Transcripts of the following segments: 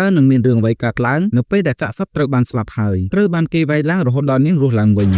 តើនឹងមានរឿងអ្វីកើតឡើងនៅពេលដែលសាកសពត្រូវបានស្លាប់ហើយត្រូវបានគេវាយឡើងរហូតដល់នាងរស់ឡើងវិញ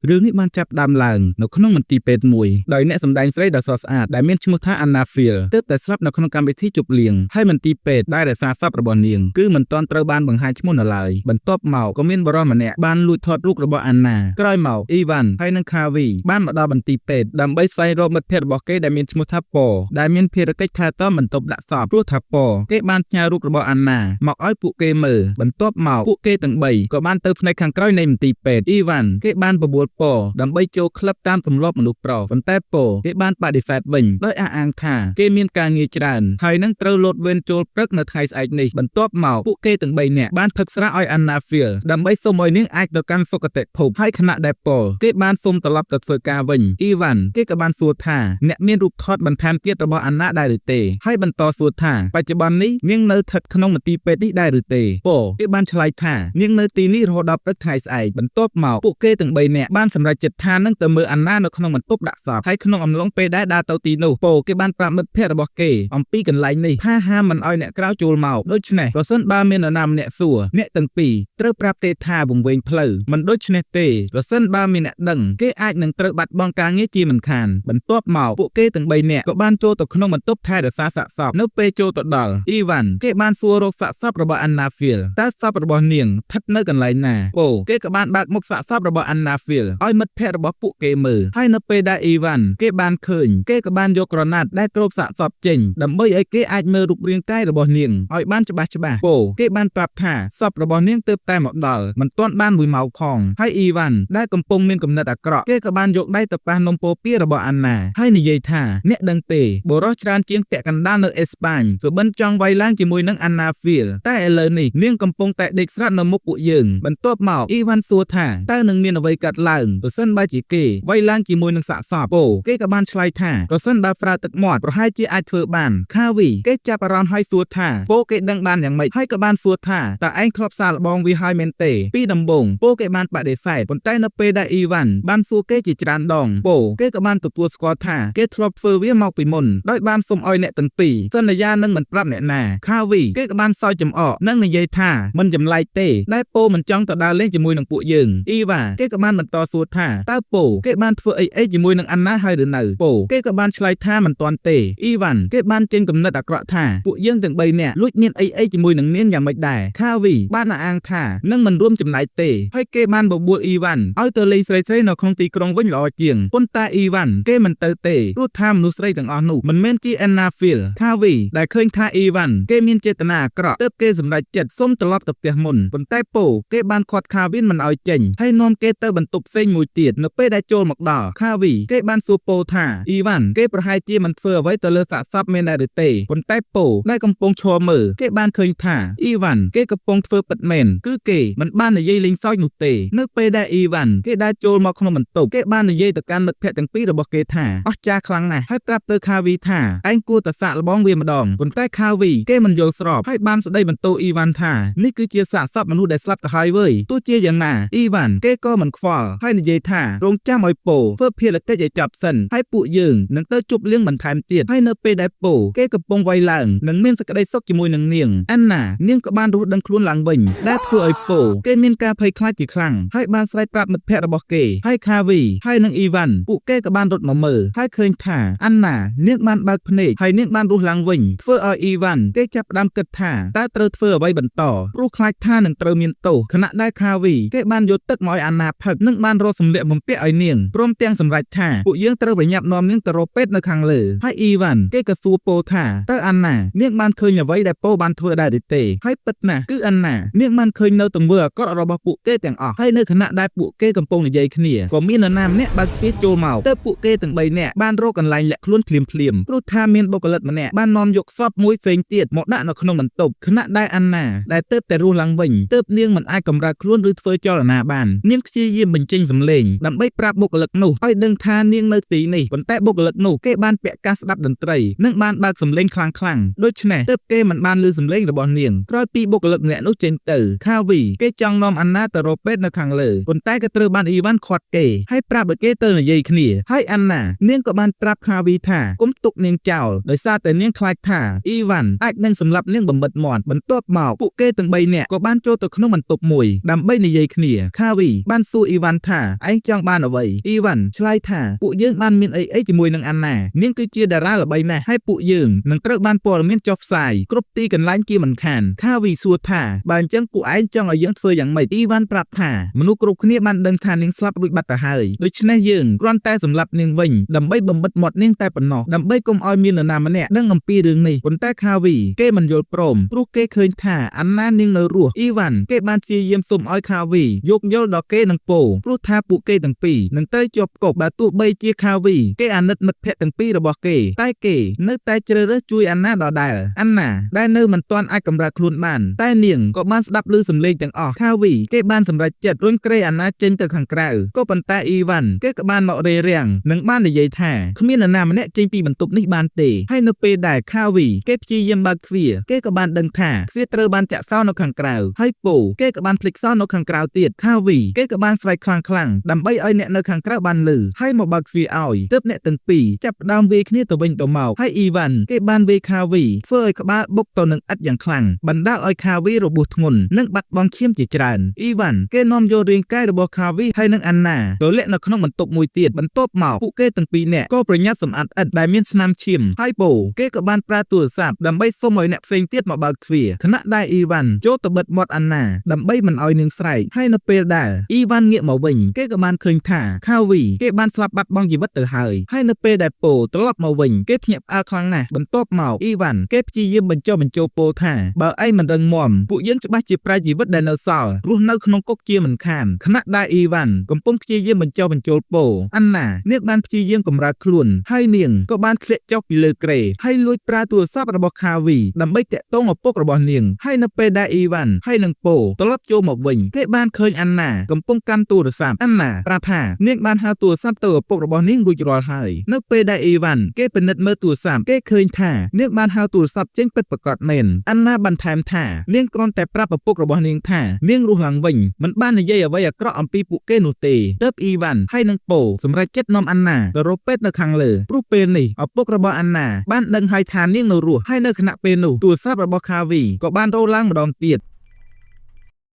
រឿងនេះបានចាប់ផ្ដើមឡើងនៅក្នុងមន្ទីរពេទ្យមួយដោយអ្នកសម្ដែងស្រីដ៏ស្រស់ស្អាតដែលមានឈ្មោះថា Anna Fiel ទើបតែស្លាប់នៅក្នុងកម្មវិធីជប់លៀងហើយមន្ទីរពេទ្យដែលរក្សាសពរបស់នាងគឺមិនទាន់ត្រូវបានបង្ហាញឈ្មោះនៅឡើយបន្ទាប់មកក៏មានបុរសម្នាក់បានលួចថតរូបរបស់ Anna ក្រោយមក Ivan ហើយនិង Kavi បានមកដល់មន្ទីរពេទ្យដើម្បីស្វែងរកមិត្តភក្តិរបស់គេដែលមានឈ្មោះថាប៉ដែលមានភារកិច្ចថែទាំបន្ទប់ដាក់សពព្រោះថាប៉គេបានផ្ញើរូបរបស់ Anna មកឲ្យពួកគេមើលបន្ទាប់មកពួកគេទាំងបីក៏បានទៅផ្នែកខាងក្រោយនៃមន្ទីរពេទ្យ Ivan គេបានបបួលប៉ដើម្បីចូលក្លឹបតាមទម្លាប់មនុស្សប្រុសប៉ុន្តែប៉គេបានបដិសេធវិញដោយអះអាងថាគេមានការងារច្រើនហើយនឹងត្រូវលោតវេនចូលព្រឹកនៅថ្ងៃស្អែកនេះបន្ទាប់មកពួកគេទាំងបីនាក់បានផឹកស្រាឲ្យ Anna Fiel ដើម្បីសុំឲ្យនាងអាចទៅកាន់សុគតិភពហើយខណៈដែលប៉គេបានសុំត្រឡប់ទៅធ្វើការវិញ Ivan គេក៏បានសួរថាអ្នកមានរូបថតបន្ថែមទៀតរបស់ Anna ដែរឬទេហើយបន្តសួរថាបច្ចុប្បន្ននេះនាងនៅស្ថិតក្នុងមន្ទីរពេទ្យនេះដែរឬទេប៉គេបានឆ្លើយថានាងនៅទីនេះរហូតដល់ព្រឹកថ្ងៃស្អែកបន្ទាប់មកពួកគេទាំងបីនាក់បានសម្រេចចិត្តថានឹងទៅមើលអាណានៅក្នុងបន្ទប់ដាក់សពហើយក្នុងអំឡុងពេលដែលដើរទៅទីនោះប៉គេបានប្រាប់មិត្តភ័ក្តិរបស់គេអំពីកន្លែងនេះថាហាមមិនឲ្យអ្នកក្រៅចូលមកដូច្នេះប្រសិនបើមាននរណាម្នាក់សួរអ្នកទាំងពីរត្រូវប្រាប់ទេថាវង្វេងផ្លូវមិនដូច្នេះទេប្រសិនបើមានអ្នកដឹងគេអាចនឹងត្រូវបាត់បង់ការងារជាមិនខានបន្ទាប់មកពួកគេទាំងបីនាក់ក៏បានចូលទៅក្នុងបន្ទប់ថែរក្សាសាកសពនៅពេលចូលទៅដល់អ៊ីវ៉ាន់គេបានសួររកសាកសពរបស់អាណាហ្វៀលតើសពរបស់នាងស្ថិតនៅកន្លែងណាប៉ូគេក៏បានបើកមុខសាកសពរបស់អាណាហ្វៀលឲ្យមិត្តភ័ក្តិរបស់ពួកគេមើលហើយនៅពេលដែលអ៊ីវ៉ាន់គេបានឃើញគេក៏បានយកក្រណាត់ដែលគ្របសាកសពចេញដើម្បីឲ្យគេអាចមើលរូបរាងកាយរបស់នាងឲ្យបានច្បាស់ច្បាស់ប៉ូគេបានប្រាប់ថាសពរបស់នាងទើបតែមកដល់មិនទាន់បានមួយម៉ោងផងហើយអ៊ីវ៉ាន់ដែលកំពុងមានគំនិតអាក្រក់គេក៏បានយកដៃទៅប៉ះនំពោពីរបស់អាណាហើយនិយាយថាអ្នកដឹងទេបុរសច្រើនជាងពាក់កណ្ដាលនៅអេស្ប៉ាញសុបិនចង់វាយឡើងជាមួយនឹងអាណាហ្វៀលតែឥឡូវនេះនាងកំពុងតែដេកស្រាតនៅមុខពួកយើងបន្ទាប់មកអ៊ីវ៉ាន់សួរថាតើនឹងមានអ្វីកើតឡើងប្រសិនបើជាគេវាយឡើងជាមួយនឹងសាកសពពោគេក៏បានឆ្លើយថាប្រសិនបើប្រើទឹកមាត់ប្រហែលជាអាចធ្វើបានខាវីគេចាប់អារម្មណ៍ហើយសួរថាពោគេដឹងបានយ៉ាងម៉េចហើយក៏បានសួរថាតើឯងធ្លាប់សាកល្បងវាហើយមែនទេពីដំបូងពោគេបានបដិសេធប៉ុន្តែនៅពេលដែលអ៊ីវ៉ាន់បានសួរគេជាច្រើនដងពោគេក៏បានទទួលស្គាល់ថាគេធ្លាប់ធ្វើវាមកពីមុនដោយបានសុំឲ្យអ្នកទាំងពីរសន្យានឹងមិនប្រាប់អ្នកណាខាវីគេក៏បានសើចចំអកនិងនិយាយថាមិនចម្លែកទេដែលពោមិនចង់ទៅដើរលេងជាមួយនឹងពួកយើងអ៊ីវ៉ាគេក៏បានបន្តសួរថាតើពោគេបានធ្វើអីអីជាមួយនឹងអាណាហើយឬនៅពោគេក៏បានឆ្លើយថាមិនទាន់ទេអ៊ីវ៉ាន់គេបានចេញគំនិតអាក្រក់ថាពួកយើងទាំង3នាក់លួចមានអីអីជាមួយនឹងនាងយ៉ាងម៉េចដែរខាវីបានអះអាងថានឹងមិនរួមចំណែកទេហើយគេបានបបួលអ៊ីវ៉ាន់ឲ្យទៅលេងស្រីៗនៅក្នុងទីក្រុងវិញល្អជាងប៉ុន្តែអ៊ីវ៉ាន់គេមិនទៅទេព្រោះថាមនុស្សស្រីទាំងអស់នោះមិនមែនជាអាណាហ្វៀលខាវីដែលឃើញថាអ៊ីវ៉ាន់គេមានចេតនាអាក្រក់ទើបគេសម្រេចចិត្តសុំត្រឡប់ទៅផ្ទះមុនប៉ុន្តែពោគេបានខាត់ខាវីនមិនឲ្យចេញហើយនាំគេទៅបន្ទប់ផ្សេងមួយទៀតនៅពេលដែលចូលមកដល់ខាវីគេបានសួរពោថាអ៊ីវ៉ាន់គេប្រហែលជាមិនធ្វើអ្វីទៅលើសាកសពមានដែរឬទេប៉ុន្តែពោដែលកំពុងឈរមើលគេបានឃើញថាអ៊ីវ៉ាន់គេកំពុងធ្វើពិតមែនគឺគេមិនបាននិយាយលេងសើចនោះទេនៅពេលដែលអ៊ីវ៉ាន់គេដែលចូលមកក្នុងបន្ទប់គេបាននិយាយទៅកាន់មិត្តភក្តិទាំងពីររបស់គេថាអស្ចារ្យខ្លាំងណាស់ហើយប្រាប់ទៅខាវីថាឯងគួរតែសាកល្បងវាម្ដងប៉ុន្តែខាវីគេមិនយល់ស្របហើយបានស្ដីបន្ទោអ៊ីវ៉ាន់ថានេះគឺជាសាកសពមនុស្សដែលស្លាប់ទៅហើយវើយទោះជាយ៉ាងណាអ៊ីវ៉ាន់គេក៏មិនខ្វល់ហើយនិយាយថារងចាំឲ្យពោធ្វើភារកិច្ចឲ្យចប់សិនហើយពួកយើងនឹងទៅជប់លៀងបន្ថែមទៀតហើយនៅពេលដែលពោគេកំពុងវាយឡើងនឹងមានសេចក្តីសុខជាមួយនឹងនាងអានណានាងក៏បានរស់ដឹងខ្លួនឡើងវិញដែលធ្វើឲ្យពោគេមានការភ័យខ្លាចជាខ្លាំងហើយបានស្រែកប្រាប់មិត្តភ័ក្តិរបស់គេហើយខាវីហើយនិងអ៊ីវ៉ាន់ពួកគេក៏បានរត់មកមើលហើយឃើញថាអានណានាងបានបើកភ្នែកហើយនាងបានរស់ឡើងវិញធ្វើឲ្យអ៊ីវ៉ាន់គេចាប់ផ្ដើមគិតថាតើត្រូវធ្វើអ្វីបន្តព្រោះខ្លាចថានឹងត្រូវមានទោសខណៈដែលខាវីគេបានយកទឹកមកឲ្យអាណាផឹកនិងបានរកសម្លៀកបំពាក់ឲ្យនាងព្រមទាំងសម្រេចថាពួកយើងត្រូវប្រញាប់នាំនាងទៅរកពេទ្យនៅខាងលើហើយអ៊ីវ៉ាន់គេក៏សួរពោថាតើអាណានាងបានឃើញអ្វីដែលពោបានធ្វើដែរឬទេហើយពិតណាស់គឺអាណានាងបានឃើញនៅទង្វើអាក្រក់របស់ពួកគេទាំងអស់ហើយនៅខណៈដែលពួកគេកំពុងនិយាយគ្នាក៏មាននរណាម្នាក់បើកទ្វារចូលមកទៅពួកគេទាំង3នាក់បានរកកន្លែងលាក់ខ្លួនភ្លាមភ្លាមព្រោះថាមានបុគ្គលិកម្នាក់បាននាំយកសពមួយផ្សេងទៀតមកដាក់នៅក្នុងបន្ទប់ខណៈដែលអាណាដែលទើបតែរស់ឡើងវិញទើបនាងមិនអាចកម្រើកខ្លួនឬធ្វើចលនាបាននាងព្យាយាមបញ្ចេញ ញសំឡេងដើម្បីប្រាប់បុគ្គលិកនោះឲ្យដឹងថានាងនៅទីនេះប៉ុន្តែបុគ្គលិកនោះគេបានពាក់កាសស្ដាប់តន្ត្រីនិងបានបើកសំឡេងខ្លាំងៗដូច្នេះទើបគេមិនបានឮសំឡេងរបស់នាងក្រោយពីបុគ្គលិកម្នាក់នោះចេញទៅខាវីគេចង់នាំអានណាទៅរកពេទ្យនៅខាងលើប៉ុន្តែក៏ត្រូវបានអ៊ីវ៉ាន់ឃាត់គេហើយប្រាប់ឲ្យគេទៅនិយាយគ្នាហើយអានណានាងក៏បានប្រាប់ខាវីថាកុំទុកនាងចោលដោយសារតែនាងខ្លាចថាអ៊ីវ៉ាន់អាចនឹងសម្លាប់នាងបំបិតមាត់បន្ទាប់មកពួកគេទាំងបីនាក់ក៏បានចូលទៅក្នុងបន្ទប់មួយដើម្បីនិយាយគ្នាខាវីបានសួរអ៊ីវ៉ាន់ថាឯងចង់បានអ្វីអ៊ីវ៉ាន់ឆ្លើយថាពួកយើងបានមានអីអីជាមួយនឹងអានណានាងគឺជាតារាល្បីណាស់ហើយពួកយើងនឹងត្រូវបានព័ត៌មានចុះផ្សាយគ្រប់ទីកន្លែងជាមិនខានខាវីសួរថាបើអញ្ចឹងពួកឯងចង់ឲ្យយើងធ្វើយ៉ាងម៉េចអ៊ីវ៉ាន់ប្រាប់ថាមនុស្សគ្រប់គ្នាបានដឹងថានាងស្លាប់រួចបាត់ទៅហើយដូច្នេះយើងគ្រាន់តែសម្លាប់នាងវិញដើម្បីបំបិតមាត់នាងតែប៉ុណ្ណោះដើម្បីកុំឲ្យមាននរណាម្នាក់ដឹងអំពីរឿងនេះប៉ុន្តែខាវីគេមិនយល់ព្រមព្រោះគេឃើញថាអានណានាងនៅរស់អ៊ីវ៉ាន់គេបានព្យាយាមសុំឲ្យខាវីយោគយល់ដល់គេនិងពោព្រោះថាពួកគេទាំងពីរនឹងត្រូវជាប់គុកបើទោះបីជាខាវីគេអាណិតមិត្តភក្តិទាំងពីររបស់គេតែគេនៅតែជ្រើសរើសជួយអានណាដដែលអានណាដែលនៅមិនទាន់អាចកម្រើកខ្លួនបានតែនាងក៏បានស្ដាប់ឮសំឡេងទាំងអស់ខាវីគេបានសម្រេចចិត្តរុញគ្រែអានណាចេញទៅខាងក្រៅក៏ប៉ុន្តែអ៊ីវ៉ាន់គេក៏បានមករារាំងនិងបាននិយាយថាគ្មាននរណាម្នាក់ចេញពីបន្ទប់នេះបានទេហើយនៅពេលដែលខាវីគេព្យាយាមបើកទ្វារគេក៏បានដឹងថាទ្វារត្រូវបានចាក់សោនៅខាងក្រៅហើយពូគេក៏បានភ្លេចសោនៅខាងក្រៅទៀតខាវីគេក៏បានស្រែកខ្លាំងៗដើម្បីឲ្យអ្នកនៅខាងក្រៅបានឮហើយមកបើកទ្វារឲ្យទើបអ្នកទាំងពីរចាប់ផ្ដើមវាយគ្នាទៅវិញទៅមកហើយអ៊ីវ៉ាន់គេបានវាយខាវីធ្វើឲ្យក្បាលបុកទៅនឹងឥដ្ឋយ៉ាងខ្លាំងបណ្ដាលឲ្យខាវីរបួសធ្ងន់និងបាត់បង់ឈាមជាច្រើនអ៊ីវ៉ាន់គេនាំយករាងកាយរបស់ខាវីហើយនិងអានណាទៅលាក់នៅក្នុងបន្ទប់មួយទៀតបន្ទាប់មកពួកគេទាំងពីរនាក់ក៏ប្រញាប់សម្អាតឥដ្ឋដែលមានស្នាមឈាមហើយពូគេក៏បានប្រើទូរស័ព្ទដើម្បីសុំឲ្យអ្នកផ្សេងទៀតមកបើកទ្វារខណៈដែលអ៊ីវ៉ាន់ចូលទៅបិទមាត់អានណាដើម្បីមិនឲ្យនាងស្រែកហើយនៅពេលដែលអ៊ីវ៉ាន់ងាកមកវិញគេក៏បានឃើញថាខាវីគេបានស្លាប់បាត់បង់ជីវិតទៅហើយហើយនៅពេលដែលពូត្រឡប់មកវិញគេភ្ញាក់ផ្អើលខ្លាំងណាស់បន្ទាប់មកអ៊ីវ៉ាន់គេព្យាយាមបញ្ចុះបញ្ចូលពូថាបើឯងមិនរឹងមាំពួកយើងច្បាស់ជាប្រែជីវិតដែលនៅសល់រស់នៅក្នុងគុកជាមិនខានខណៈដែលអ៊ីវ៉ាន់កំពុងព្យាយាមបញ្ចុះបញ្ចូលពូអានណានាងបានព្យាយាមកម្រើកខ្លួនហើយនាងក៏បានធ្លាក់ចុះពីលើគ្រែហើយលួចប្រើទូរស័ព្ទរបស់ខាវីដើម្បីតាក់ទងឪពុករបស់នាងហើយនៅពេលដែលអ៊ីវ៉ាន់ហើយនិងពូត្រឡប់ចូលមកវិញគេបានឃើញអានណាកំពុងកាន់ទូរស័ព្ទអានណាប្រាប់ថានាងបានហៅទូរស័ព្ទទៅឪពុករបស់នាងរួចរាល់ហើយនៅពេលដែលអ៊ីវ៉ាន់គេពិនិត្យមើលទូរស័ព្ទគេឃើញថានាងបានហៅទូរស័ព្ទចេញពិតប្រាកដមែនអានណាបន្ថែមថានាងគ្រាន់តែប្រាប់ឪពុករបស់នាងថានាងរស់ឡើងវិញមិនបាននិយាយអ្វីអាក្រក់អំពីពួកគេនោះទេទើបអ៊ីវ៉ាន់ហើយនិងពូសម្រេចចិត្តនាំអានណាទៅរកពេទ្យនៅខាងលើព្រោះពេលនេះឪពុករបស់អានណាបានដឹងហើយថានាងនៅរស់ហើយនៅខណៈពេលនោះទូរស័ព្ទរបស់ខាវីក៏បានរោឡើងម្ដងទៀត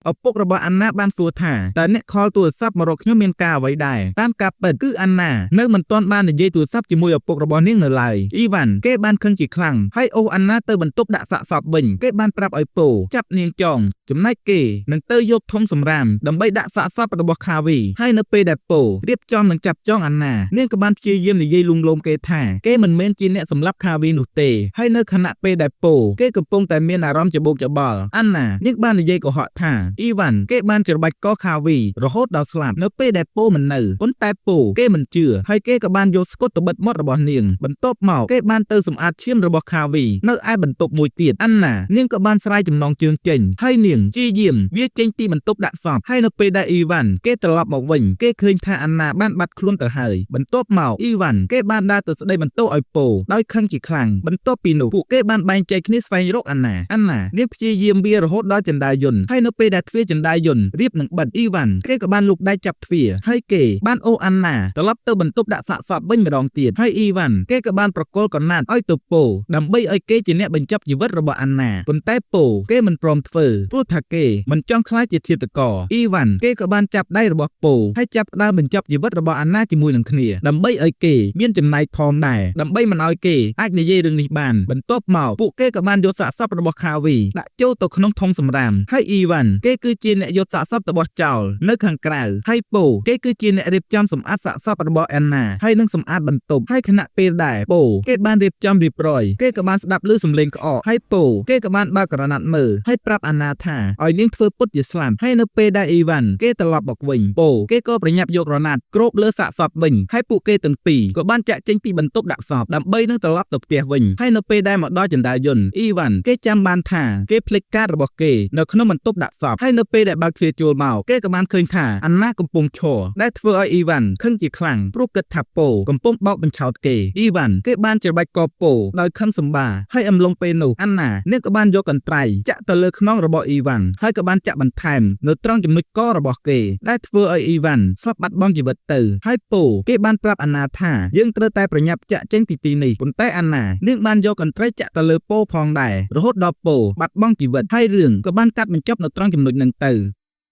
ឪពុករបស់អានណាបានសួរថាតើអ្នកខលទូរស័ព្ទមករកខ្ញុំមានការអ្វីដែរតាមការពិតគឺអានណានៅមិនទាន់បាននិយាយទូរស័ព្ទជាមួយឪពុករបស់នាងនៅឡើយអ៊ីវ៉ាន់គេបានខឹងជាខ្លាំងហើយអូសអានណាទៅបន្ទប់ដាក់សាកសពវិញគេបានប្រាប់ឲ្យពូចាប់នាងចងចំណែកគេនឹងទៅយកធុងសម្រាមដើម្បីដាក់សាកសពរបស់ខាវីហើយនៅពេលដែលពូរៀបចំនឹងចាប់ចងអានណានាងក៏បានព្យាយាមនិយាយលួងលោមគេថាគេមិនមែនជាអ្នកសម្លាប់ខាវីនោះទេហើយនៅខណៈពេលដែលពូគេកំពុងតែមានអារម្មណ៍ច្របូកច្របល់អានណានាងបាននិយាយកុហកថាអ៊ីវ៉ាន់គេបានច្របាច់កខាវីរហូតដល់ស្លាប់នៅពេលដែលពូមិននៅប៉ុន្តែពូគេមិនជឿហើយគេក៏បានយកស្កុតទៅបិទមាត់របស់នាងបន្ទាប់មកគេបានទៅសម្អាតឈាមរបស់ខាវីនៅឯបន្ទប់មួយទៀតអានណានាងក៏បានស្រាយចំណងជើងចេញហើយនាងព្យាយាមវាចេញពីបន្ទប់ដាក់សពហើយនៅពេលដែលអ៊ីវ៉ាន់គេត្រឡប់មកវិញគេឃើញថាអានណាបានបាត់ខ្លួនទៅហើយបន្ទាប់មកអ៊ីវ៉ាន់គេបានដើរទៅស្ដីបន្ទោសឲ្យពូដោយខឹងជាខ្លាំងបន្ទាប់ពីនោះពួកគេបានបែងចែកគ្នាស្វែងរកអានណាអានណានាងព្យាយាមវារហូតដល់ចណ្ដាយន្តហើយនៅពេលដែលទ្វារចណ្ដាយន្តរៀបនឹងបិទអ៊ីវ៉ាន់គេក៏បានលូកដៃចាប់ទ្វារហើយគេបានអូសអានណាត្រឡប់ទៅបន្ទប់ដាក់សាកសពវិញម្ដងទៀតហើយអ៊ីវ៉ាន់គេក៏បានប្រគល់កណាត់ឲ្យទៅពូដើម្បីឲ្យគេជាអ្នកបញ្ចប់ជីវិតរបស់អានណាប៉ុន្តែពូគេមិនព្រមធ្វើព្រោះថាគេមិនចង់ក្លាយជាឃាតករអ៊ីវ៉ាន់គេក៏បានចាប់ដៃរបស់ពូហើយចាប់ផ្ដើមបញ្ចប់ជីវិតរបស់អានណាជាមួយនឹងគ្នាដើម្បីឲ្យគេមានចំណែកផងដែរដើម្បីមិនឲ្យគេអាចនិយាយរឿងនេះបានបន្ទាប់មកពួកគេក៏បានយកសាកសពរបស់ខាវីដាក់ចូលទៅក្នុងធុងសម្រាមហើយអ៊ីវ៉ាន់គេគឺជាអ្នកយកសាកសពទៅបោះចោលនៅខាងក្រៅហើយពូគេគឺជាអ្នករៀបចំសម្អាតសាកសពរបស់អានណាហើយនឹងសម្អាតបន្ទប់ហើយខណៈពេលដែលពូគេបានរៀបចំរៀបរយគេក៏បានស្ដាប់ឮសំឡេងក្អកហើយពូគេក៏បានបើកក្រណាត់មើលហើយប្រាប់អានណាថាឲ្យនាងធ្វើពុតជាស្លាប់ហើយនៅពេលដែលអ៊ីវ៉ាន់គេត្រឡប់មកវិញពូគេក៏ប្រញាប់យករណាត់គ្របលើសាកសពវិញហើយពួកគេទាំងពីរក៏បានចាក់ចេញពីបន្ទប់ដាក់សពដើម្បីនឹងត្រឡប់ទៅផ្ទះវិញហើយនៅពេលដែលមកដល់ចណ្ដាយន្តអ៊ីវ៉ាន់គេចាំបានថាគេភ្លេចកាតរបស់គេនៅក្នុងបន្ទប់ដាក់សព ប់ហើយនៅពេលដែលបើកទ្វារចូលមកគេក៏បានឃើញថាអាណាកំពុងឈរដែលធ្វើឲ្យអ៊ីវ៉ាន់ខឹងជាខ្លាំងព្រោះគិតថាប៉ូកំពុងបោកបញ្ឆោតគេអ៊ីវ៉ាន់គេបានច្របាច់កប៉ូដោយខឹងសម្បាហើយអំឡុងពេលនោះអាណានាងក៏បានយកកន្ត្រៃចាក់ទៅលើខ្នងរបស់អ៊ីវ៉ាន់ហើយក៏បានចាក់បន្ថែមនៅត្រង់ចំណុចករបស់គេដែលធ្វើឲ្យអ៊ីវ៉ាន់ស្លាប់បាត់បង់ជីវិតទៅហើយប៉ូគេបានប្រាប់អាណាថាយើងត្រូវតែប្រញាប់ចាក់ចេញពីទីនេះប៉ុន្តែអាណានាងបានយកកន្ត្រៃចាក់ទៅលើប៉ូផងដែររហូតដល់ប៉ូបាត់បង់ជីវិតហើយរឿងក៏បានកាត់បញ្ចប់នៅត្រង់ចំណុចហ្នឹងទៅ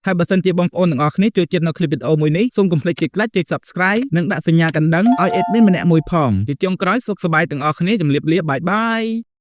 ហើយបើសិនជាបងប្អូនទាំងអស់គ្នាចូលចិត្តនៅคลิปវីដេអូមួយនេះសូមកុំភ្លេចចុច like ចុច Subscribe និងដាក់សញ្ញាកណ្ដឹងឲ្យ admin ម្នាក់មួយផងជាចុងក្រោយសុខសប្បាយទាំងអស់គ្នាជម្រាបលា bye bye.